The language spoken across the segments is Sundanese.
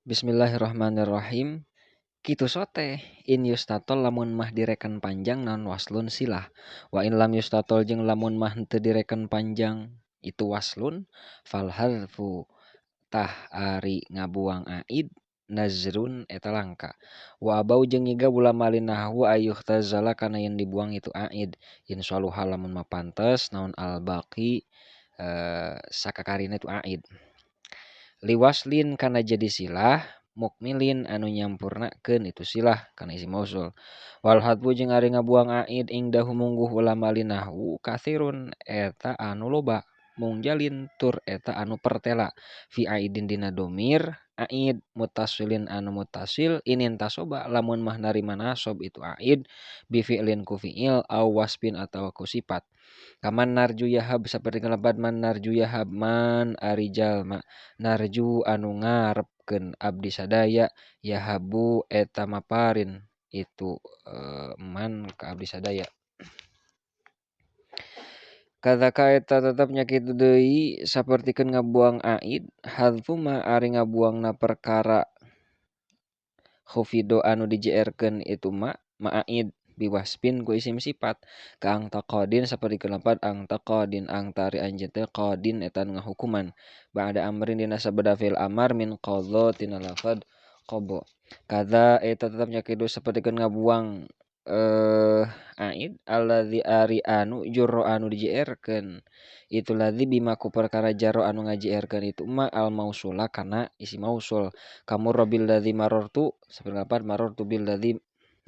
Bismillahirrahmanirrahim. Kitu sote in yustatol lamun mah direken panjang naon waslun silah. Wa in lam yustatol jeung lamun mah henteu direken panjang itu waslun fal hadzfu tah ari ngabuang aid nazrun eta langka. Wa abau jeung nyiga ulama linahwu ayyuhtazala kana yen dibuang itu aid in saluha lamun mah pantes naon al baqi sakakarina itu aid. Liwaslin kana jadi silah mukmilin anu nyampurnakeun itu silah kana isim mausul. Wal hadfu jeung ari ngabuang aid ingdahu mungguh ulama linahwu katsirun eta anu loba mungjalin tur eta anu pertela fi aidin dina domir aid mutasilin anu mutasil inin tasoba lamun mah narima nasob itu aid bi fi'lin ku fi'il au wasfin atawa ku sifat. Kaman narju yahab saperti ngalebat man narju yahab man ari jalma narju anu ngarepkeun abdi sadaya yahabu eta maparin itu man ka abdi sadaya. Kadzaka eta tetep nya kitu deui sapertikeun ngabuang aid hadzfu ma ari ngabuangna perkara khufido anu dijeerkeun itu ma aid biwaspin ku isim sifat ka angta qadin sapertikeun lapad angta qadin angta ari anjeun teh qadin eta nu ngahukuman ba'da amrin dina sabada fi'il amar min qadha tina lafad qada. Kadza eta tetep nya kitu sapertikeun ngabuang aid alladzi ari anu jurro anu dijeerkeun itu ladzi bima ku perkara jaro anu ngajeerkeun itu ma al mausula kana isi mausul kamurra bil ladzi marartu sapertikeun lapad marartu bil ladzi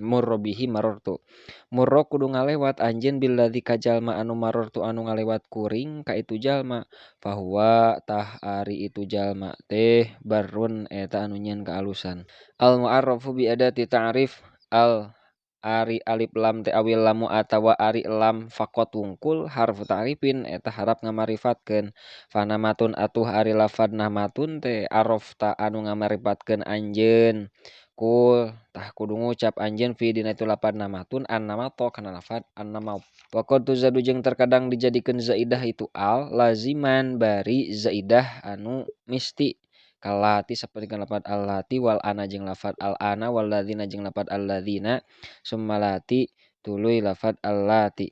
murrobihi marortu murro kudu ngalewat anjeun bil ladzi ka jalma anu marortu anu ngalewat kuring ka itu jalma fahuwa tah ari itu jalma teh barrun eta anu nyieun kaalusan. Al mu'arrafu bi adati ta'rif al ari alif lam teh awil lamu atawa ari lam faqat wungkul harfu ta'rifin eta harap ngamarifatkeun fanamatun atuh ari lafad namatun teh arafta anu ngamarifatkeun anjeun kul tah kudu ngucap anjeun fi dina itu lapad namatun an namato kana lafad an namaw. Wa qad tuzadu jeung terkadang dijadikeun zaidah itu al laziman bari zaidah anu misti kalati sapertikeun lafad allati wal ana jeung lafad al ana wal ladzina jeung lafad alladzina summalati tuluy lafad allati.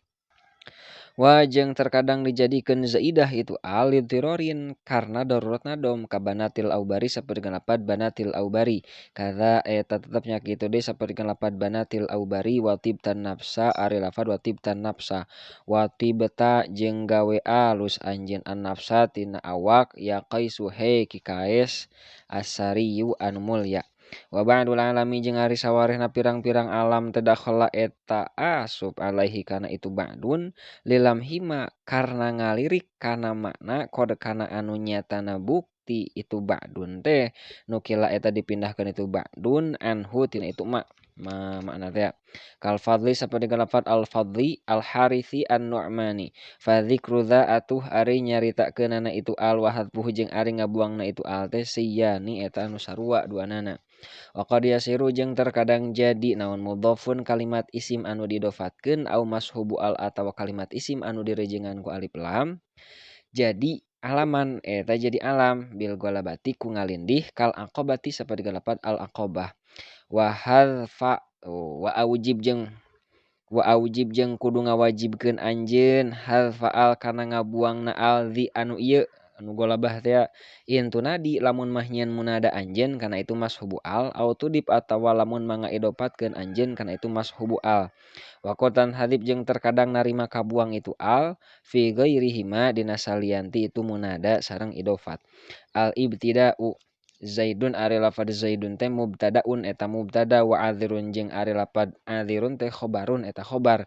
Wa jeung terkadang dijadikeun zaidah itu al lidhirorin karena darurat nadom kabanatil aubari sapertikeun lapad banatil aubari kadza eta tetep nya kitu deui sapertikeun lapad banatil aubari wa tibtan nafsa ari lafad wa tibtan nafsa wa tibta jeung gawe alus anjeun an nafsa tina awak ya qaisu he ki kaes asariyu anu mulya. Wa ba'dul alami jeung ari sawarehna pirang-pirang alam tadakhala eta asup alaihi kana itu ba'dun lilam hima karena ngalirik kana makna kode kana anu nyatana bukti itu ba'dun teh nukila eta dipindahkeun itu ba'dun anhu tina itu ma makna teh kal fadli saperti lafad al fadli al harithi an nu'mani fa dzikru dza atuh ari nyaritakeunana itu al wa hadfuhu jeung ari ngabuangna itu al teh siyani eta anu sarua duanana. Wa qad yasiru jeung terkadang jadi naon mudhafun kalimat isim anu didofatkeun au mashubu al atawa kalimat isim anu direjengan ku alif lam jadi alaman eta jadi alam bil ghalabati ku ngalindih kal aqabati saperti lafad al aqabah. Wa hadfa wa aujib jeung kudu ngawajibkeun anjeun hadfa al kana ngabuangna al dzi anu ieu anu golabah teh in tunadi lamun mah nyieun munada anjeun kana itu mashubu al au tudib atawa lamun mah ngaidopatkeun anjeun kana itu mashubu al. Wa qatan hadib jeung terkadang narima kabuang itu al fi ghairihima dina salianti itu munada sareng idofat. Al ibtida'u Zaidun ari lafad Zaidun teh mubtadaun eta mubtada wa adzirun jeung ari lafad adzirun teh khobarun eta khobar.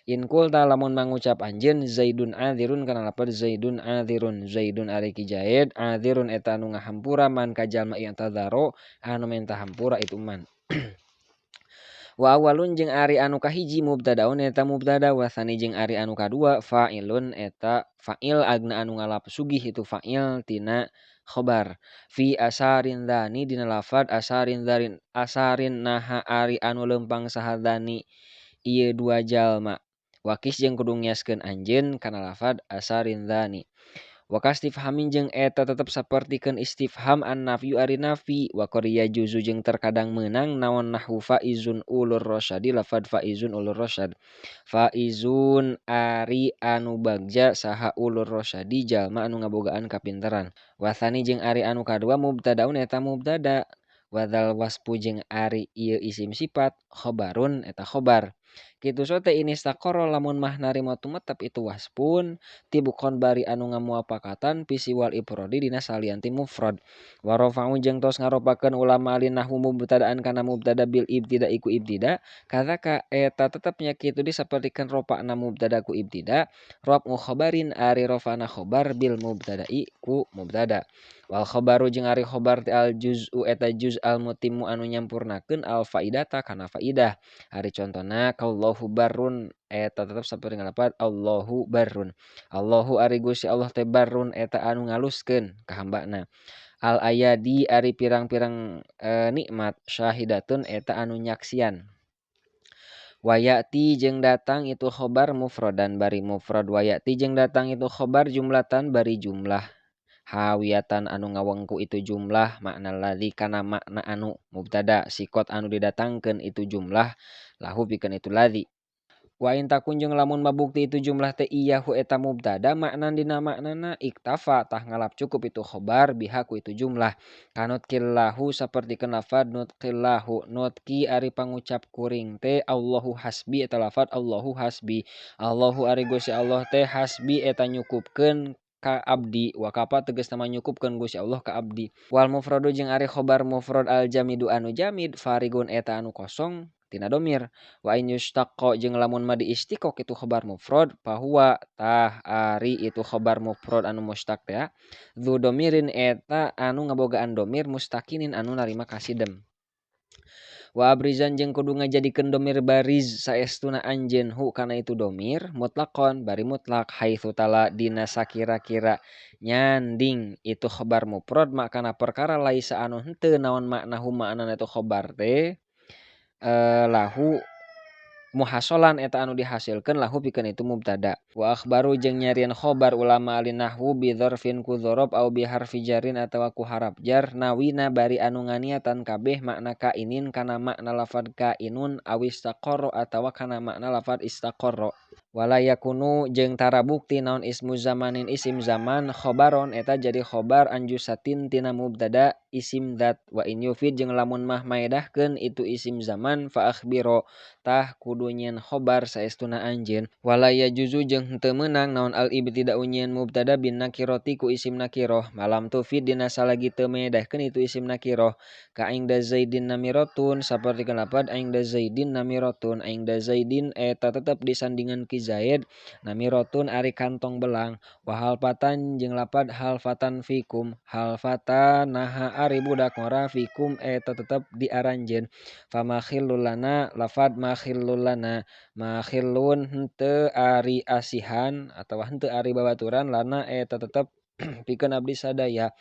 In qulta lamun mangucap anjeun Zaidun adzirun kana lafad Zaidun adzirun Zaidun ari ki Zaid adzirun eta anu ngahampura man ka jalma i'tadzaro anu menta hampura itu man. Wa awalun jeung ari anu kahiji mubtadaun eta mubtada wa tsani jeung ari anu kadua fa'ilun eta fa'il agna anu ngalap sugih itu fa'il tina khobar. Fi asarin dzani dina lafad asarin dzarin asarin naha ari anu leumpang sahadani ieu dua jalma. Wakis jeung kudu ngiaskeun anjeun kana lafad asarin dzani. Wa kastifhamin jeung eta tetep sapertikeun istifham an nafyu ari nafi. Wa qad yajuzu jeung terkadang meunang naon nahwu faizun ulur rasyadi lafad faizun ulur rasyad. Faizun ari anu bagja saha ulur rasyadi jalma anu ngabogaan kapinteran. Wasani jeung ari anu kadua mubtadaun eta mubtada. Wadzal waspu jeung ari ieu isim sifat khobarun eta khobar. Kitu sote ini istaqarra lamun mah narima tumetep itu waspun tibukon bari anu ngamuapakatan pisiwal ifrodi dina salian ti mufrad. Wa rafa'u jeung tos ngaropakeun ulama alin nahwu mubtadaan kana mubtada bil ibtida iku ibtida kadzaka eta tetepnya kitu disapertikeun rofa'na mubtada ku ibtida raf'u khobarin ari rafa'na khobar bil mubtada'i ku mubtada. Wal khobaru jeung ari khobar teh al juz'u eta juz al mutimmu anu nyampurnakeun al faidata kana faidah. Ari contona kallahu barrun eta tetep saperti ngalapat Allahu barrun. Allahu ari Gusti Allah teh barrun eta anu ngaluskeun ka hambana. Al ayadi ari pirang-pirang nikmat syahidatun eta anu nyaksian. Wayati jeung datang itu khobar mufradan bari mufrad. Wayati jeung datang itu khobar jumlatan bari jumlah. Hawiyatan anu ngawengku itu jumlah makna ladzi kana makna anu mubtada sikot anu didatangkeun itu jumlah lahu pikeun itu ladzi. Wa in takun jeung lamun mabukti itu jumlah teh iyahu eta mubtada makna dina maknana iktafa tah ngalap cukup itu khobar bihaku itu jumlah. Kanut killahu sapertikeun lafad nutqillahu nutki ari pangucap kuring teh Allahu hasbi eta lafad Allahu hasbi. Allahu ari Gusti Allah teh hasbi eta nyukupkeun ka abdi wa kapa tegasna nyukupkeun Gusti Allah ka abdi. Wal mufradu jeung ari khobar mufrad al jamidu anu jamid farigun eta anu kosong tina domir. Wa in yushtaqqa jeung lamun ma diistiqaq itu khobar mufrad fahuwa tah ari itu khobar mufrad anu mustaq teh dzu domirin eta anu ngabogaan domir mustakinin anu narima kasidem. Wa abrizan jeung kudu ngajadikeun domir bariz saestuna anjeun hu kana itu domir mutlaqon bari mutlak haitsu tala dina sakira-kira nyanding itu khobar mufrad makana perkara laisa anu henteu naon maknahu maknana itu khobar teh lahu muhasolan eta anu dihasilkeun lahu pikeun itu mubtada. Wa akhbaru jeung nyarian khobar ulama alin nahwu bi dzarfin ku dzaraf au bi harfi jarin atawa ku harap jar nawina bari anu nganiatan kabeh makna kainin kana makna lafad kainun awis istaqarra atawa kana makna lafad istaqarra. Wala yakunu jeung tara bukti naon ismu zamanin isim zaman khobaron eta jadi khobar anjusatin tina mubtada isim dzat. Wa in yufid jeung lamun mah maedahkeun itu isim zaman fa akhbiro tah kudu nyieun khobar saestuna anjeun. Wala yajuzu jeung henteu meunang naon al ibtida'u nyieun mubtada bin nakirati ku isim nakiroh malam tufid dina salagi teu maedahkeun itu isim nakiroh ka ingda zaidin namiratun sapertikeun lapad ingda zaidin namiratun ingda zaidin eta tetep disandingan ki Zaid namiratun ari kantong belang. Wa halfatan jeung lapad halfatan fikum halfatan naha ari budak ngora fikum eta tetep diaranjeun. Fama khillul lana lafad ma khillul lana ma khillun henteu ari asihan atawa henteu ari babaturan lana eta tetep pikeun abdi sadaya.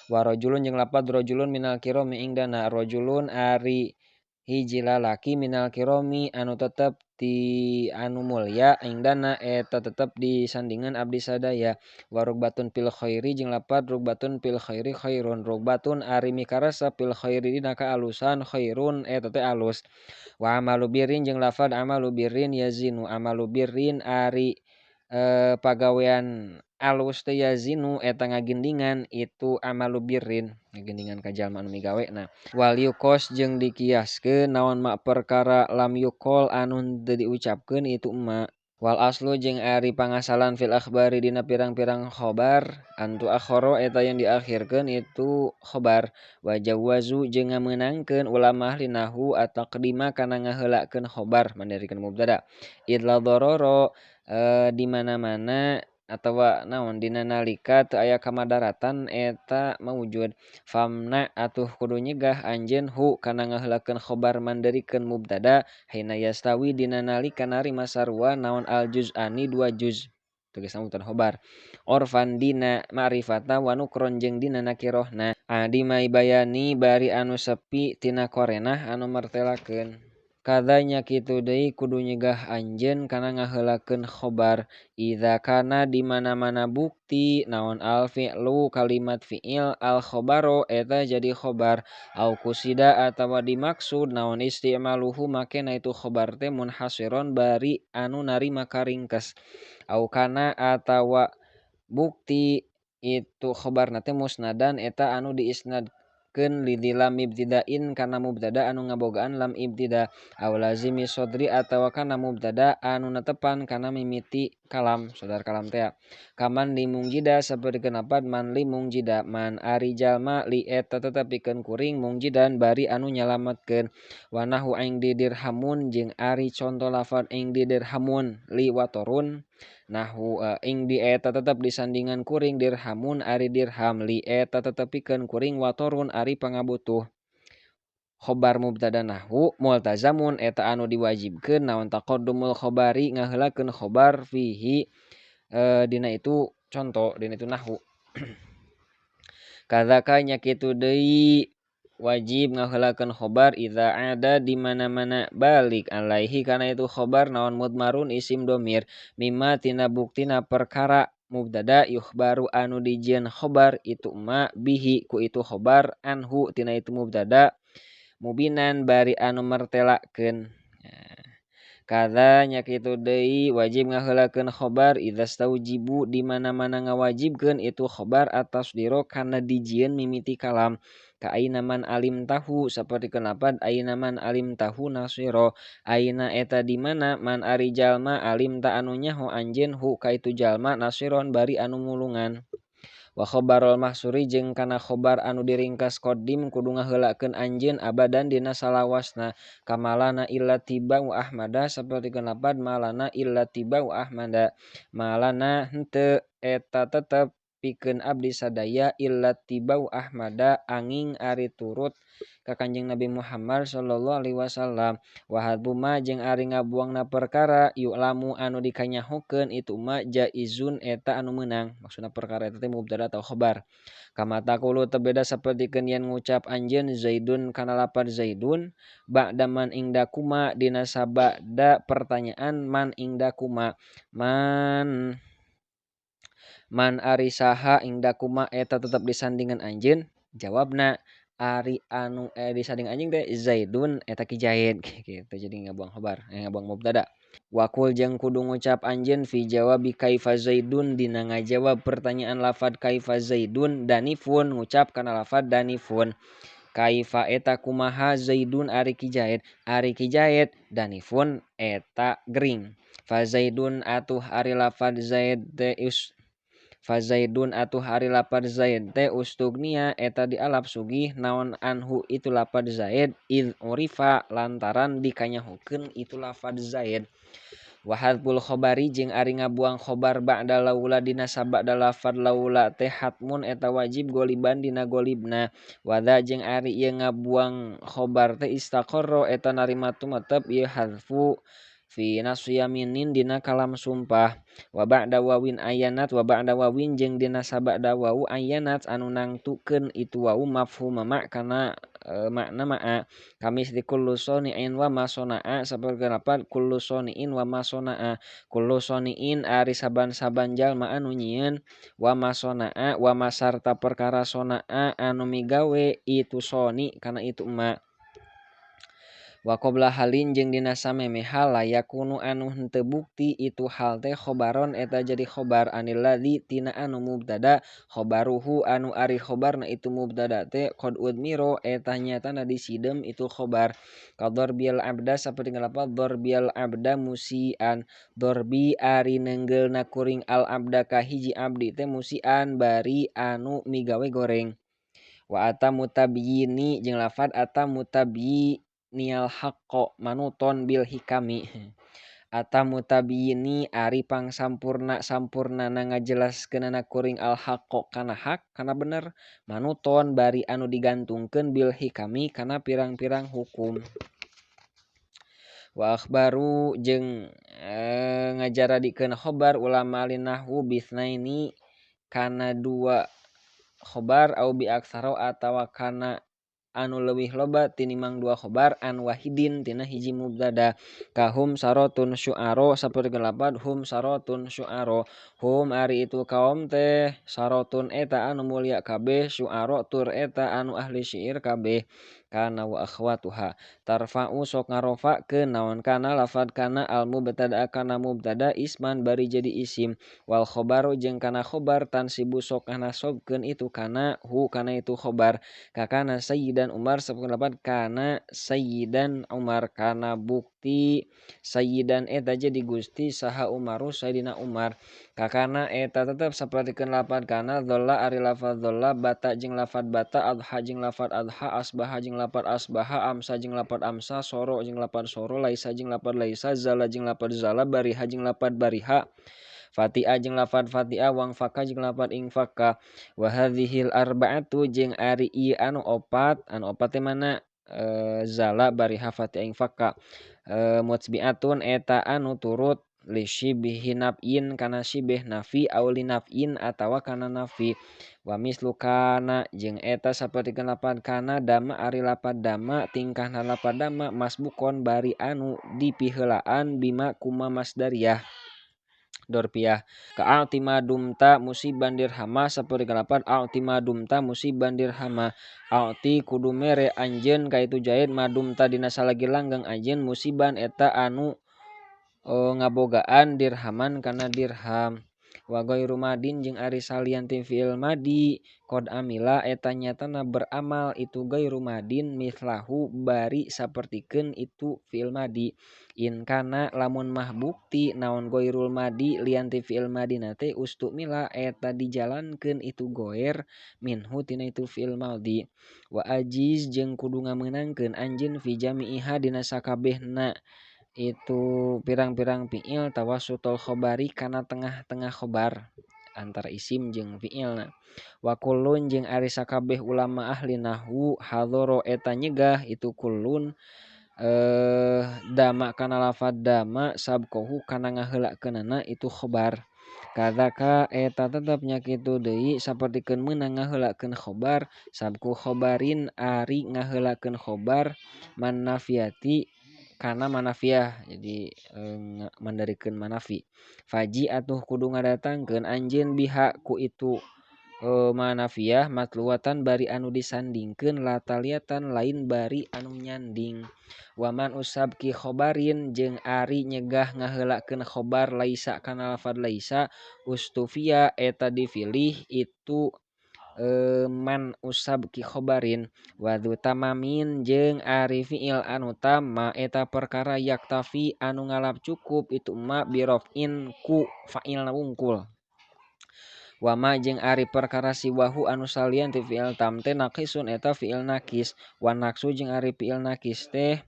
Wa rajulun jeung lapad rajulun minal kirami ingdana rajulun ari hiji lalaki minal kiromi anu tetep di anu mulya ingdana eta tetep disandingan abdi sadaya. Warugbatun fil khairi jeung lapad rugbatun fil khairi khairun rugbatun ari mikarasa fil khairi dina kaalusan khairun eta teh alus. Wa amalu birrin jeung lafad amalu birrin yazinu amalu birrin ari pagawean alus teh yazinu eta ngagindingan itu amalu birrin ngagindingan ka jalma anu migawena. Wal yuqos jeung dikiaskeun naon mak perkara lam yuqol anu henteu diucapkeun itu ma. Wal aslu jeung ari pangasalan fil akhbari dina pirang-pirang khobar antu akhara eta yang diakhirkeun itu khobar. Wa jawazu jeung ngameunangkeun ulama ahli nahwu ataqdima kana ngaheulakeun khobar mandirikeun mubtada. Idla darara di mana-mana atawa naon dina nalika teu aya kamadaratan eta maujud. Famna atuh kudu nyegah anjeun hu kana ngaheulakeun khobar mandirikeun mubtada hina yastawi dina nalika narima sarua naon al juz'ani dua juz tegasna mubtada khobar. Orfan dina ma'rifata wa nukron jeung dina nakirohna adi mai bayani bari anu sepi tina korenah anu martelakeun. Kadanya kitu deui kudu nyegah anjeun kana ngaheulakeun khobar idza kana di mana-mana bukti naon al fi'lu kalimat fi'il al khobaro eta jadi khobar au kusida atawa dimaksud naon isti'maluhu makena itu khobar teh munhasiron bari anu narima karingkes au kana atawa bukti itu khobarna teh musnadan eta anu diisnad keun lidzi lam ibtidain kana mubtada anu ngabogaan lam ibtida aw lazimi sodri atawa kana mubtada anu netepan kana mimiti kalam sodar kalam teh kaman li mungjida sapertikeun lapad man li mungjida man ari jalma li eta tetep pikeun kuring mungjidan bari anu nyalametkeun wa nahu aing di dirhamun jeung ari conto lafad aing di dirhamun li watorun nahu ing di eta tetep disandingan kuring dirhamun ari dirham li eta tetep pikeun kuring watorun ari pangabutuh. Khobar mubtada nahu multazamun eta anu diwajibkeun naon taqaddumul khobari ngaheulakeun khobar fihi dina itu conto dina itu nahu. Kadzaka nya kitu deui wajib ngaheulakeun khobar idza ada di mana-mana balik alaihi kana itu khobar naon mudmarun isim domir mimma tina buktina perkara mubtada yukhbaru anu dijieun khobar itu ma bihi ku itu khobar anhu tina itu mubtada mubinan bari anu mertelakeun. Kadza nya kitu deui wajib ngaheulakeun khobar idza staujibu di mana-mana ngawajibkeun itu khobar atas diro kana dijieun mimiti kalam ka aina man alim tahu sapertikeun lapad aina man alim tahu nasiro aina eta di mana man ari jalma alim ta anu nyaho anjeun hu ka itu jalma nasiron bari anu mulungan. Wa khobarul mahsuri jeung kana khobar anu diringkas qadim kudu ngaheulakeun anjeun abadan dina salawasna kamalana illa tiba wa ahmada sapertikeun lapad malana illa tiba wa ahmada malana henteu eta tetep pikeun abdi sadaya illa tibau ahmada angin ari turut ka Kanjeng Nabi Muhammad sallallahu alaihi wasallam wa hadbuma jeung ari ngabuangna perkara yu'lamu anu dikanyahokeun itu ma jaizun eta anu meunang maksudna perkara eta teh mubtada atau khobar kama taqulu teu beda sapertikeun yen ngucap anjeun zaidun kana lapad zaidun ba'da man indakuma dina sabada pertanyaan man indakuma man man ari saha indakuma eta tetep disandingan anjeun jawabna ari anu disanding anjeun teh zaidun eta ki Zaid gitu jadi ngabuang khobar ngabuang mubtada. Wakul jeung kudu ngucap anjeun fi jawabi kaifa zaidun dina ngajawab pertanyaan lafad kaifa zaidun danifun ngucap kana lafad danifun kaifa eta kumaha zaidun ari ki Zaid ari ki Zaid danifun eta gering fa zaidun atuh ari lafad zaid teh Fazaidun atuh ari lapad Zaid teh ustugnia eta dialap sugih naon anhu itu lapad Zaid id urifa lantaran dikanyahokeun itu lapad Zaid. Wa hadful khobari jeung ari ngabuang khobar ba'da laula dina sabada lafad laula teh hatmun eta wajib goliban dina golibna. Wada jeung ari ieu ngabuang khobar teh istaqarra eta narima tumetep ieu hadfu fi nasyaminin dina kalam sumpah wa ba'da wawin ayanat wa ba'da wawin jeung dina sabada wawu ayanat anu nangtukeun itu wawu mafhum ma kana makna ma'a kamis di kullu soni'in wa ma sona'a sapertikeun lapad kullu soni'in wa ma sona'a kullu soni'in ari saban-saban jalma anu nyieun wa ma sona'a wa ma sarta perkara sona'a anu migawe itu soni kana itu ma. Wa qabla halin jeung dina samemeh hal yakunu anu henteu bukti itu hal teh khobaron eta jadi khobar anil ladzi tina anu mubtada khobaruhu anu ari khobarna itu mubtada teh qad udmiro eta nyatana disidem itu khobar kador bil abda saperti ngalapal bil abda musian dorbi ari neunggeulna kuring al abda ka hiji abdi teh musian bari anu migawe goreng wa atamu tabyini jeung lafad atamu tabyi nial haqqo manuton bil hikami atamu tabyini ari pangsampurna sampurnana ngajelaskeunana kuring al haqqo kana hak kana bener manuton bari anu digantungkeun bil hikami kana pirang-pirang hukum. Wa akhbaru jeung ngajaradikeun khobar ulama linahwu bisnaini kana dua khobar au bi aksaro atawa kana anu leuwih loba tinimang dua khobar an wahidin tina hiji mubtada kahum sarotun syu'aro saperti lapad hum sarotun syu'aro hum ari itu kaum teh sarotun eta anu mulia kabeh syu'aro tur eta anu ahli syair kabeh kana wa akhwatuha tarfa'u sok ngarofakeun naon kana lafad kana al mubtada kana mubtada isman bari jadi isim wal khobaru jeung kana khobar tansibu sok nganasobkeun itu kana hu kana itu khobar kakana sayyidan Umar saperti lapad kana sayyidan Umar kana bukti sayyidan eta jadi gusti saha Umaru Sayyidina Umar kakana eta tetep sapertikeun lapad kana dhalla ari lafad dhalla bata jeung lafad bata adha jeung lafad adha asbaha jeung lapad asbaha amsa jeung lapad amsa soro jeung lapad soro laisa jeung lapad laisa zala jeung lapad zala bariha jeung lapad bariha fati'a jeung lafad fati'a wang faka jeung lapad ingfaka wa hadzihil arba'atu jeung ari ieu anu opat teh mana zala bariha fati'a ingfaka mutsbi'atun eta anu turut li syibhi naf'in kana syibh nafi aw li naf'in atawa kana nafi wa mislu kana jeung eta sapertikeun lapad kana dama ari lapad dama tingkahna lapad dama masbukon bari anu dipiheulaan bima kuma masdariyah dorpiah ka'atima dumta musiban dirhama sapertikeun lapad a'tima dumta musiban dirhama a'ti kudu mere anjeun ka itu jaid madumta dina salagi langgeng anjeun musiban eta anu ngabogaan dirhaman kana dirham wa ghairu madin jeung ari salian ti fi'il madi qad amila eta nyatana beramal itu ghairu madin mislahu bari sapertikeun itu fi'il madi in kana lamun mah bukti naon ghairul madi lian ti fi'il madina teh ustumila eta dijalankeun itu ghair minhu tina itu fi'il madi wa ajiz jeung kudu ngamenangkeun anjeun fi jami'iha dina sakabehna itu pirang-pirang fi'il tawassutul khobari kana tengah-tengah khobar antara isim jeung fi'ilna wa kullun jeung ari sakabeh ulama ahli nahwu hadoro eta nyegah itu kullun dama kana lafad dama sabqahu kana ngaheulakeunana itu khobar kadzaka eta tetep nya kitu deui sapertikeun meunang ngaheulakeun khobar sabqu khobarin ari ngaheulakeun khobar mannafiati kana manafiah jadi mandarikeun manafi faji atuh kudu ngadatangkeun anjeun biha ku itu manafiah matluwatan bari anu disandingkeun lataliatan lain bari anu nyanding waman usabki khobarin jeung ari nyegah ngaheulakeun khobar laisa kana lafad laisa ustufia eta dipilih itu man usabki khobarin wadu tamamin jeung ari fi'il anu tamma eta perkara yaktafi anu ngalap cukup itu ma birofin ku fa'ilna wungkul wama jeung ari perkara siwahu anu salian ti fi'il tam teh naqisun eta fi'il nakis wa naqsu jeung ari fi'il nakis teh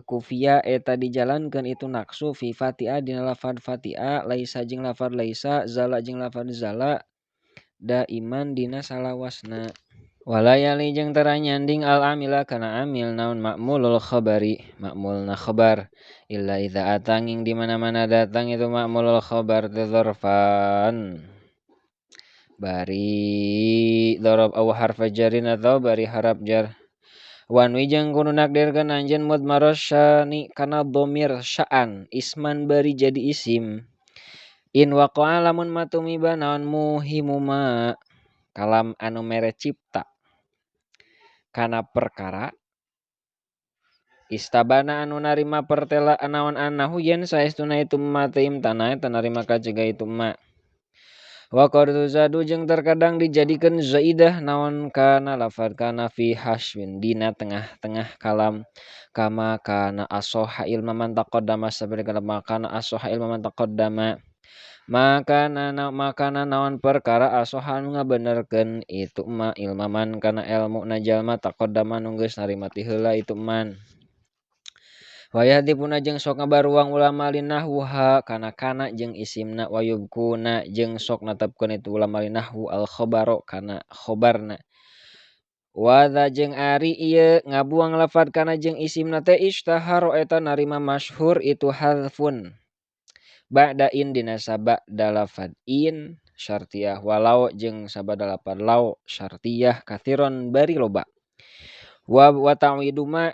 kufia eta dijalankeun itu naqsu fi fati'a dina lafad fati'a laisa jeung lafad laisa zala jeung lafad zala daiman dina salawasna walayali jeung tara nyanding al amila kana amil naon ma'mulul khabari ma'mulna khabar illa idza atanging di mana-mana datang itu ma'mulul khabar dzarfan bari dzarab aw harfa jarin atau bari harap jar wanwi jeung kudu nakdirkeun anjeun mudmarasyani kana dhamir sya'an isman bari jadi isim in waqa'a lamun matumiba naon muhimuma kalam anu mere cipta kana perkara istabana anu narima pertela naon anahu yen saestuna itu ma teh imtana eta narima kacegah itu ma wa qad tuzadu jeung terkadang dijadikeun zaidah naon kana lafad kana fi haswin dina tengah-tengah kalam kama kana asoha ilma man taqaddama saperti kana asoha ilma man taqaddama makana naon perkara asoha anu ngabenerkeun itu ma ilmaman kana elmu na jalma taqaddama nu geus narima ti heula itu man wayah dipuna jeung sok ngabaruang ulama linahwuha kana kana jeung isimna wayubkuna jeung sok natepkeun itu ulama linahwu al khabaro kana khobarna wadza jeung ari ieu ngabuang lafad kana jeung isimna teh ishtaharo eta narima masyhur itu hadzfun ba'da in dina sabada lafad in syartiyah walau jeung sabada lafad law syartiyah kathiron bari loba. Wa ta'widu ma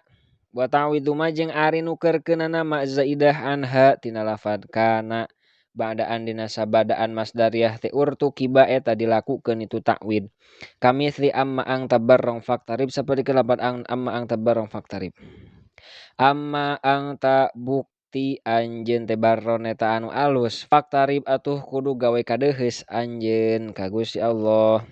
wa ta'widu ma jeung ari nukerkeunana ma zaidah anha tina lafad kana ba'daan dina sabadaan masdariyah teh urtukiba eta dilakukeun itu ta'wid. Kamitsli amma ang tabarrong faktarib saperti lafad ang amma ang tabarrong faktarib. Amma ang ta bukti anjeun teh barron eta anu alus faktarib atuh kudu gawe kadeuheus anjeun ka Gusti Allah.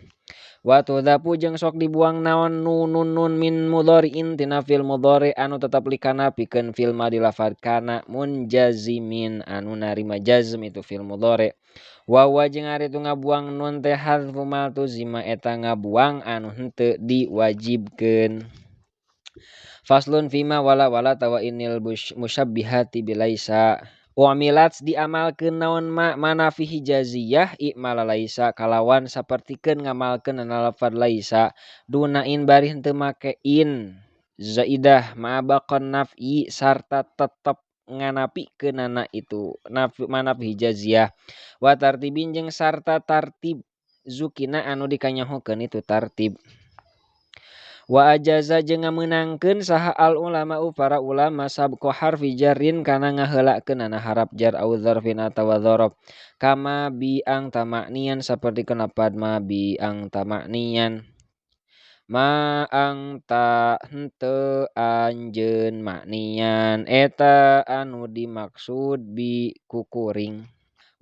Wa tudzapu jeung sok dibuang naon nunun nun min mudhari'in tina fil mudhari anu tetep likana pikeun fil madi lafad kana munjazimin anu narima jazm itu fil mudhari. Wa wa jeung ari tu ngabuang nun teh hadzfu ma tuzima eta ngabuang anu henteu diwajibkeun. Faslun fima wala wala tawa inil musyabbihati bilaisa. Uamilat diamalkeun naon ma mana fi hijaziyah i'mala laisa kalawan sapertikeun ngamalkeun ana lafad laisa dunain bari henteu make in zaidah ma baqan naf'i sarta tetep nganapikeunana itu nafi mana fi hijaziyah wa tartibin jeung sarta tartib zukina anu dikanyahokeun itu tartib. Wa ajaza jeung ngameunangkeun saha al ulama'u para ulama sabqa harfi jarrin kana ngaheulakeunana harap jar au dzarfin atawa dzaraf kama bi ang tamaknian saperti lapad ma bi ang tamaknian ma ang ta henteu anjeun maknian eta anu dimaksud bi kukuring.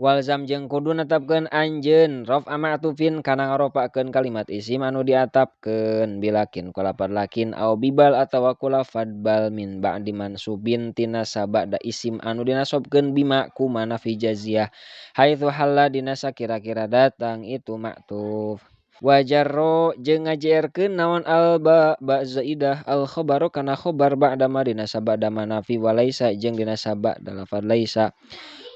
Walzam jeung kudu netepkeun anjeun raf ma'tufin kana ngaropakeun kalimat isim anu diatapkeun bilakin ku lapad lakin au bibal atawa ku lafad bal min ba'di mansubin tina sabada isim anu dinasobkeun bima ku mana fi jaziyah haitsu halla dina sakira-kira datang itu ma'tuf. Wajarro jeung ngajerkeun naon al ba ba zaidah al khabaru kana khabar ba'da ma dina sabada manafi walaisa jeung dina sabada lafad laisa.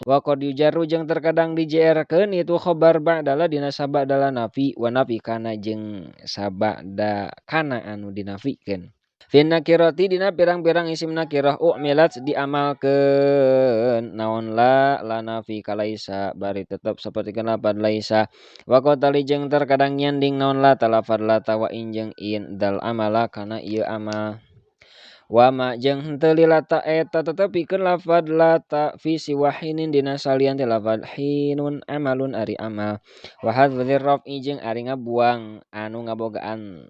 Wa qad yujarru jeung terkadang dijerkeun itu khabar ba'dala dina sabada nafi wa nafi kana jeung sabada kana anu dinafikeun. Fin nakirati dina pirang-pirang isim nakirah umilat diamalkeun naon la la nafi kalaisa bari tetep sapertikeun lapad laisa. Wa qatali jeung terkadang nyanding naon la talafad la tawa in jeung in dal amala kana ieu amal. Wa ma jeung henteu lilata eta tetepikeun lafad lata fi siwahinin dina salian ti lafad hinun amalun ari amal. Wa hadzfir raf'i jeung ari ngabuang anu ngabogaan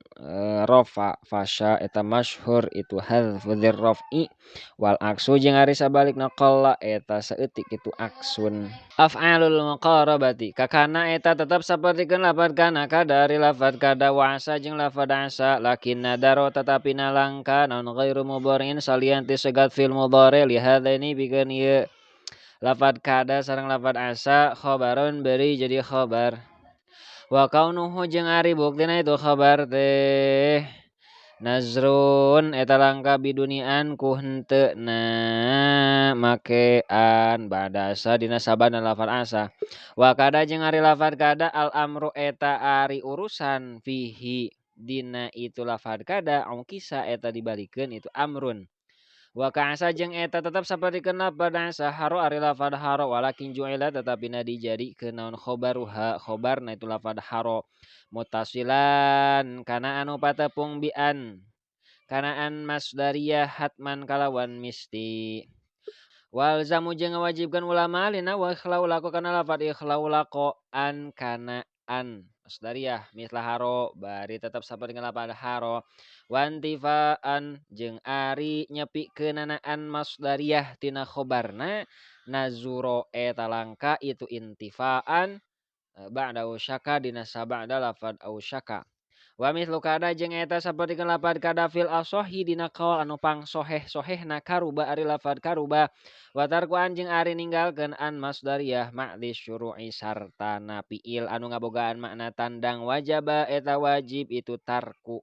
rafa fasya eta masyhur itu hadzfir raf'i wal aksu jeung ari sabalikna qalla eta saeutik itu aksun. Af'alul muqarabati kakana eta tetep sapertikeun lafad kana kada ari lafad kada wa asa jeung lafad asa lakin nadaro tetapi nalangka naon ghairu mudhari'in salian ti segat fil mudhari li hadaini pikeun ieu lafad kada sareng lafad asa khabarun beri jadi khabar. Wa kaunuhu jeung ari buktina itu khabar teh nazrun eta langka bidunian ku henteu na makean ba'da asa dina sabana lafad asa. Wa kada jeung ari lafad kada al amru eta ari urusan fihi dina itu lafad kada ongkisa eta dibalikeun itu amrun. Wa ka'asa jeung eta tetep sapertikeun lafad asa haro ari lafad haro walakin ju'ila tetapina dijadikeun naon khobaruha khobarna itu lafad haro mutasilan kana anu patepung bian kana an masdariyah hatman kalawan misti. Walzamu jeung ngawajibkeun ulama lina wa ikhlau lako kana lafad ikhlau lako an kana an masdariyah mislah haro bari tetep sapertikeun lafad haro wantifaan jeung ari nyepikeunanaan masdariyah tina khobarna nazuro eta langka itu intifaan ba'da usyaka dina sabada lafad ausyaka. Wa mithlu kada jeung eta sapertikeun lafad kada fil asohi dina qaul anu pangsoheh-sohehna karuba ari lafad karuba wa tarkuan jeung ari ninggalkeun an masdariyah ma'li syuru'i sartana fiil anu ngabogaan makna tandang wajaba eta wajib itu tarku.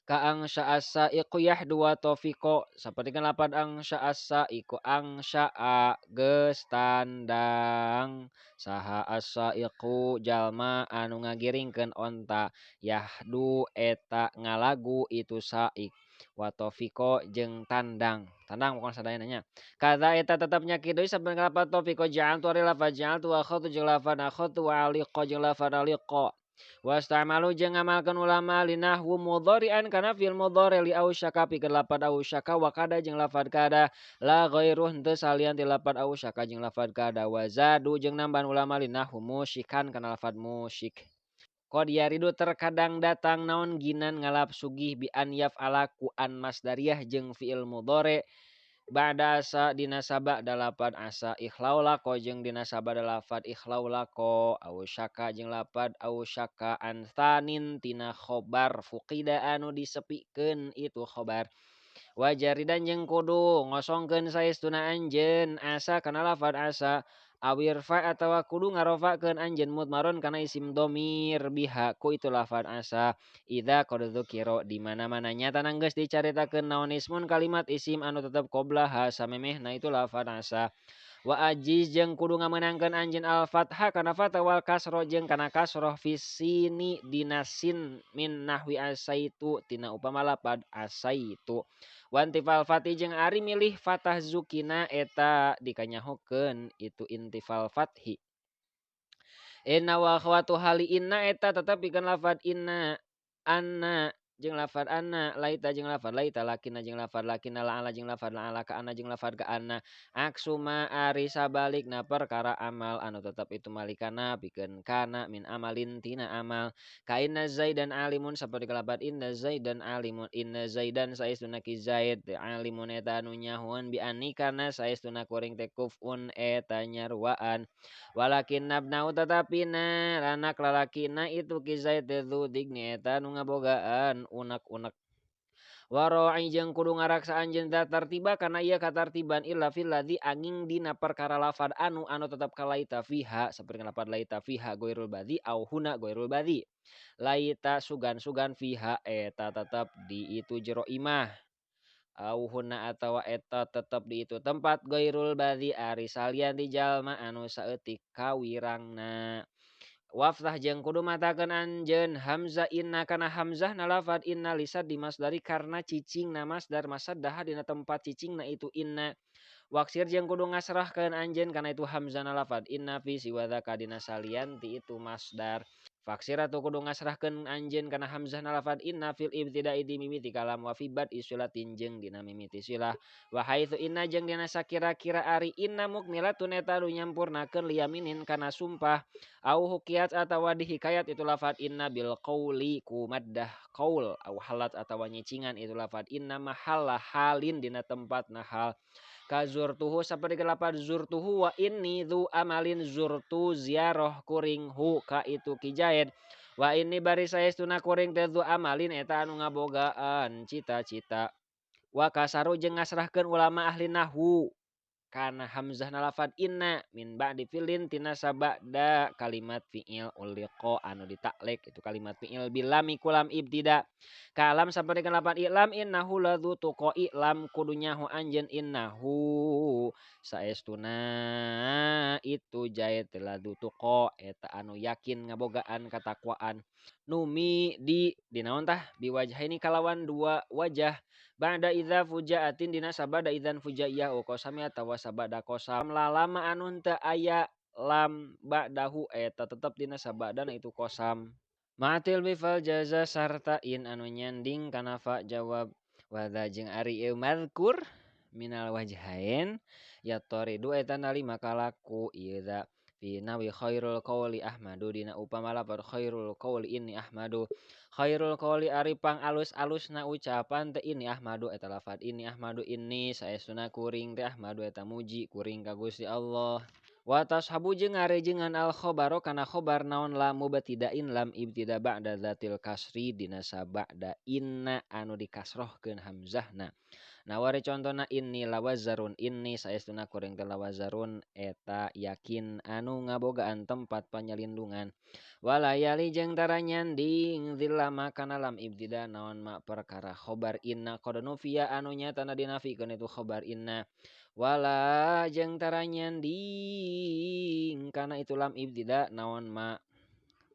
Ka ang sya'asa iku yahdu wa taufiqo sapertikeun lapad ang sya'asa iku ang sya'a geus tandang saha asa iku jalma anu ngagiringkeun onta yahdu eta ngalagu itu saik wa taufiqo jeung tandang tandang bukan sadayana nya kaza eta tetepnya kitu sapertikeun lapad taufiqo ja'altu ari lafaz ja'altu wa khatu jeung lafaz akhatu wa aliqa jeung lafaz aliqa. Wastamalu jeung ngamalkeun ulama linahwu mudhari'an kana fi'il mudhari li ausyaka pikeun lapad ausyaka wa kada jeung lafad kada la ghairuh henteu salian ti lapad ausyaka jeung lafad kada wazadu jeung nambahan ulama linahwu musyikan kana lafad musyik. Qad yaridu terkadang datang naon ginan ngalap sugih bi an yaf'ala ku an masdariyah jeung fi'il mudhari ba'da asa dina sabada lapad asa ikhlau lako jeung dina sabada lafad ikhlau lako ausyaka jeung lapad ausyaka an tsanin tina khobar fuqida anu disepikeun itu khobar. Wajaridan jeung kudu ngosongkeun saestuna anjeun asa kana lafad asa awirfa atawa kudu ngarofakeun anjeun mudmaron kana isim domir biha ku itu lafad asa idza qad dzukira di mana-mana nyata geus dicaritakeun naon ismun kalimat isim anu tetep qoblaha samemehna itu lafad asa. Wa ajiz jeung kudu ngamenangkeun anjeun al fathah kana fathah wal kasro jeung kana kasroh fisini dina sin min nahwi asaitu tina upama lapad asaitu. Wantifal fatih jeung ari milih fathah zukina eta dikanyahokeun itu intifal fathi. Inna wa akhwatu hali inna eta tetep pikeun lafad inna anna jeung lafad anna laita jeung lafad laita lakina jeung lafad lakina la'ala jeung lafad la'ala ka anna jeung lafad ka anna aksuma ari sabalikna perkara amal anu tetep itu malikana pikeun kana min amalin tina amal ka inna zaidan alimun saperti kalafad inna zaidan alimun inna zaidan saestuna ki zaid alimun eta anu nyahoan bi anni kana saestuna kuring teh kufun eta nyaruaan walakin nabnau tatapina anak lalakina itu ki zaid teh digni eta anu ngabogaan unek-unek. Waro'i jeung kudu ngaraksa anjeun tartiba kana ieu katartiban illa fil ladzi angin dina perkara lafad anu anu tetep kalaita fiha saperti lafad laita fiha ghairul badhi au huna ghairul badhi laita sugan-sugan fiha eta tetep di itu jero imah au huna atawa eta tetep di itu tempat ghairul badhi ari salian di jalma anu saeutik kawirangna. Waftah jeung kudu matakeun anjeun hamzah inna kana hamzah na lafad inna lisad di masdari karena cicingna masdar masaddah dina tempat cicingna itu inna. Waksir jeung kudu ngasrahkeun anjeun kana itu hamzah na lafad inna fi siwadzaka dina salian ti itu masdar. Faksir atuh kudu ngasrahkeun anjeun kana hamzah na lafad inna fil ibtida'i di mimiti kalam wa fi bad'i silatin jeung dina mimiti silah. Wa haitsu inna jeung dina sakira-kira ari inna mukmilatun eta nu nyampurnakeun liyaminin kana sumpah au hukiyat atawa dihikayat itu lafad inna bil qauli ku maddah qaul au halat atawa nyicingan itu lafad inna mahalla halin dina tempat nahal. Kazurtuhu saperti lapad zurtuhu wa inni dzu amalin zurtu ziarah kuring hu ka itu ki Zaid wa inni bari saestuna kuring teh dzu amalin eta anu ngabogaan cita-cita. Wa kasaru jeung ngasrahkeun ulama ahli nahwu kana hamzah na lafad inna min ba'di fi'lin tina sabada kalimat fi'il uliqa anu ditaklik itu kalimat fi'il bilami kulam ibtida kalam saperti lafad i'lam innahu ladzu tuqa i'lam kudu nyaho anjeun innahu saestuna itu Zaid ladzu tuqa eta anu yakin ngabogaan katakwaan numi di dinaon tah biwajhaini kalawan dua wajah ba'da idza fujaatin dina sabada idzan fujaiyah qasami atawa sabada qasam lalama anu teu aya lam ba'dahu eta tetep dina sabadana itu qasam. Ma'atil bifal jaza sarta in anu nyanding kana fa jawab wadza jeung ari ieu mazkur minal wajhain yatoridu eta nalima kalaku ieu da fi nawi khairul qauli ahmadu dina upama lafad khairul qauli inni ahmadu khairul qauli ari pang alus-alusna ucapan teh inni ahmadu eta lafad inni ahmadu inni saestuna kuring teh ahmadu eta muji kuring ka Gusti Allah. Wa tashabu jeung ngarejengan al khabaro kana khobar naon lam mubtida'in lam ibtida ba'da dzatil kasri dina sabada inna anu dikasrohkeun hamzahna. Nawari contona inni lawazarun inni saestuna kuring teh lawazarun eta yakin anu ngabogaan tempat panyalindungan. Walayali jeung tara nyanding zillama kana lam ibtida naon ma perkara khobar inna qad nufiya anu nyatana dinafikeun itu khobar inna. Wala jeung tara nyanding kana itu lam ibtida naon ma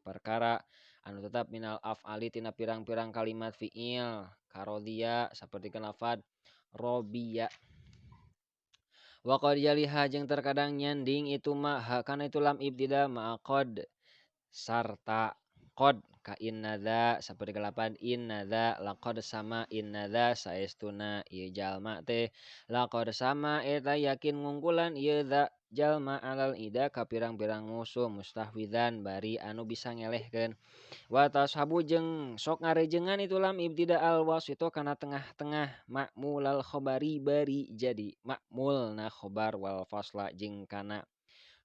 perkara anu tetap minal af'ali tina pirang-pirang kalimat fi'il karodia saperti lafad robiya. Wa qad jaliha jeung terkadang nyanding itu ma kana itu lam ibtida ma qad sarta Qad ka innadza saperti kalapan innadza laqad sama innadza saestuna ieu jalma teh laqad sama eta yakin ngungkulan ieu dza jalma alal ida ka pirang-pirang musuh mustahwidzan bari anu bisa ngelehkeun. Wa tashabu jeung sok ngarejengan itu lam ibtida al wasito kana tengah-tengah ma'mulal khobari bari jadi ma'mulna khobar wal fasla jeung kana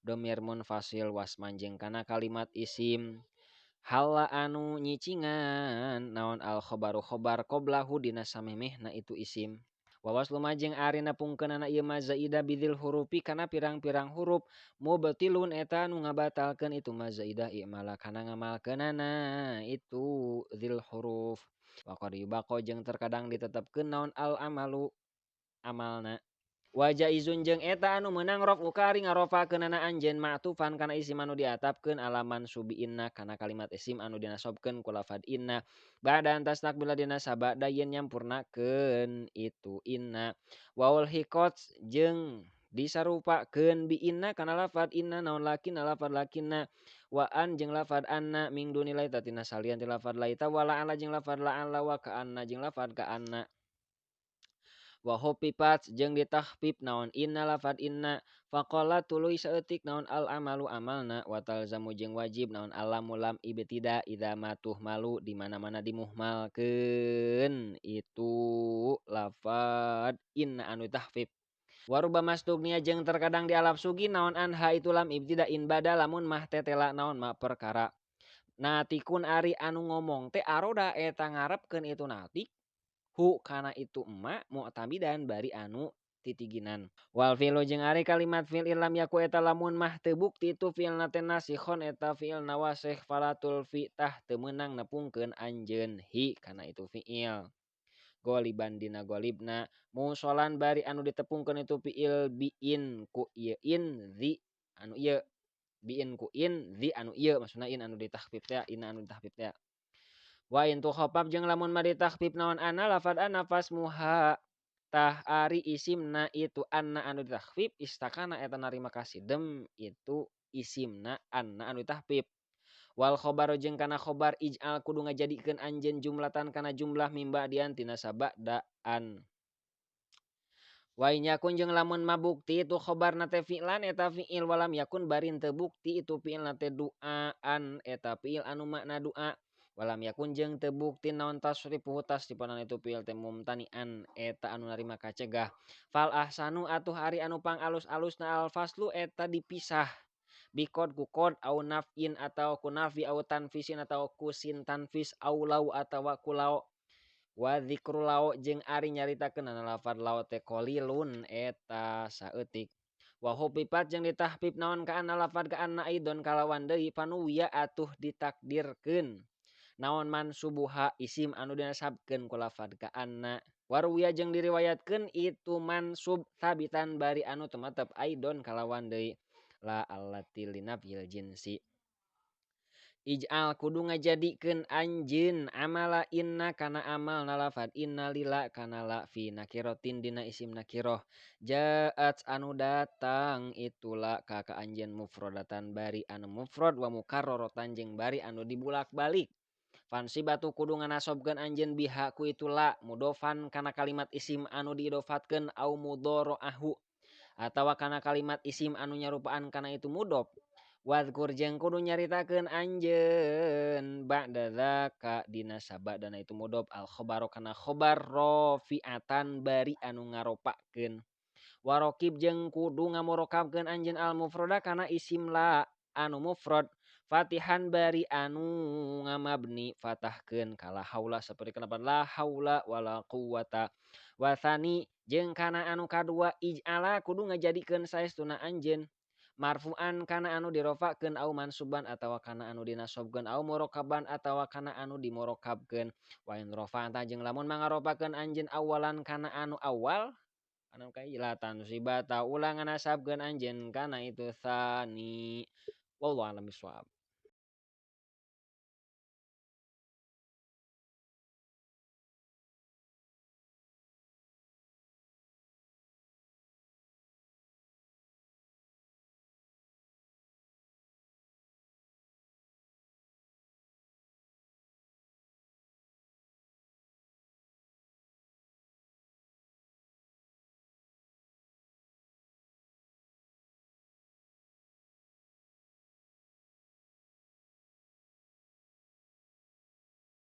domir munfasil wasman jeung kana kalimat isim hala anu nyicingan naon al khobaru khobar qoblahu dina samemehna itu isim. Wawas lumajeng ari nepungkeunana ieu ma zaidah bidzil hurufi kana pirang-pirang huruf mubtilun eta anu ngabatalkeun itu ma zaidah i'mala kana ngamalkeunana itu dzil huruf. Wa qad yubaqo jeung terkadang ditetepkeun naon al amalu amalna. Wa jaizun jeung eta anu meunang raf'u ka ari ngarofakeunana anjeun ma'tufan kana isim anu diatapkeun ala mansubi inna kana kalimat isim anu dinasobkeun ku lafad inna ba'da an tastakbila dina sabada yen nyampurnakeun itu inna. Waul hiqat jeung disarupakeun bi inna kana lafad inna naon lakin lafad lakinna wa an jeung lafad anna ming duni laita tina salian ti lafad laita wa la'ala jeung lafad la'ala wa ka'anna jeung lafad ka'anna. Wa hufifat jeung ditahfif naon inna lafad inna faqala tuluy saeutik naon al amalu amalna wa talzamu jeung wajib naon alamu lam ibtida idza matuh malu di mana-mana dimuhmalkeun itu lafad inna anu tahfif. Wa rubama stugniya jeung terkadang dialap sugi naon anha itu lam ibtida in bada lamun mah tetela naon ma perkara. Natikun ari anu ngomong teh aroda eta ngarepkeun itu natik hu kana itu emak mu'tamidan bari anu titiginan. Wal fi'lu jeung ari kalimat fi'il lam yaku eta lamun mah teu bukti itu fi'ilna teh nasikhon eta fi'il nawasikh falatul fi tah teu meunang nepungkeun anjeun hi kana itu fi'il. Goliban dina golibna musolan bari anu ditepungkeun itu fi'il biin ku ieu in zi anu ieu biin ku in zi anu ieu maksudna in anu ditahfif teh in anu ditahfif teh. Wa in tukhafaf jeung lamun mah ditahfif naon anna lafad anna fasmuha tah ari isimna itu anna anu ditahfif istakana eta narima kasidem itu isimna anna anu ditahfif. Wal khobaru jeung kana khobar ij'al kudu ngajadikeun anjeun jumlatan kana jumlah mimba dian tina sabadaan. Wa in yakun jeung lamun mah bukti itu khobarna teh fi'lan eta fi'il walam yakun bari teu bukti itu fi'ilna teh du'aan eta fi'il anu makna du'a. Walam yakun jeung teu bukti naon tasrifuhu tasrifanan itu fi'il teh mumtanian eta anu narima kacegah. Fal ahsanu atuh ari anu pangalus-alusna al faslu eta dipisah bikod ku kod au nafin atau ku nafi au tanfisin atau ku sin tanfis au lau atawa ku lao. Wa dzikru lao jeung ari nyaritakeun lafad lao teh qalilun eta saeutik. Wa hufifat jeung ditahfif naon ka anna lafad ka anna aidon kalawan deui panuwiya atuh ditakdirkeun naon mansubuha isim anu dinasabkeun ku lafad ka anna. Warwiya jeung diriwayatkeun itu mansub sabitan bari anu tumetep aidon kalawan deui la allati linafil jinsi. Ij'al kudu ngajadikeun anjeun amala inna kana amal lafad inna lila kana la fi nakiratin dina isim nakiroh ja'at anu datang itulah ka ka anjeun mufrodatan bari anu mufrad wa mukarraratan jeung bari anu dibulak-balik. Fansibatu kudu nganasobkeun anjeun biha ku itulah mudofan kana kalimat isim anu diidofatkeun au mudhara'ahu atawa kana kalimat isim anu nyarupaan kana itu mudof. Wadkur jeung kudu nyaritakeun anjeun ba'da dzaka dina sabadana itu mudof al khobaru kana khobar rafi'atan bari anu ngaropakeun. Warokib jeung kudu ngamorokabkeun anjeun al mufroda kana isim la anu mufrad fatihan bari anu ngamabni fatahkeun kala haula saperti kenapa la haula wala quwata. Wasani jeung kana anu kadua ij'ala kudu ngajadikeun saestuna anjeun marfu'an kana anu dirofakeun au mansuban atawa kana anu dinasobkeun au murakaban atawa kana anu dimurokabkeun. Wa in rafa'ta jeung lamun mangarofakeun anjeun awalan kana anu awal anu kaila tansibata ulah nganasabkeun anjeun kana itu tsani. Wallahu a'lam bishawab.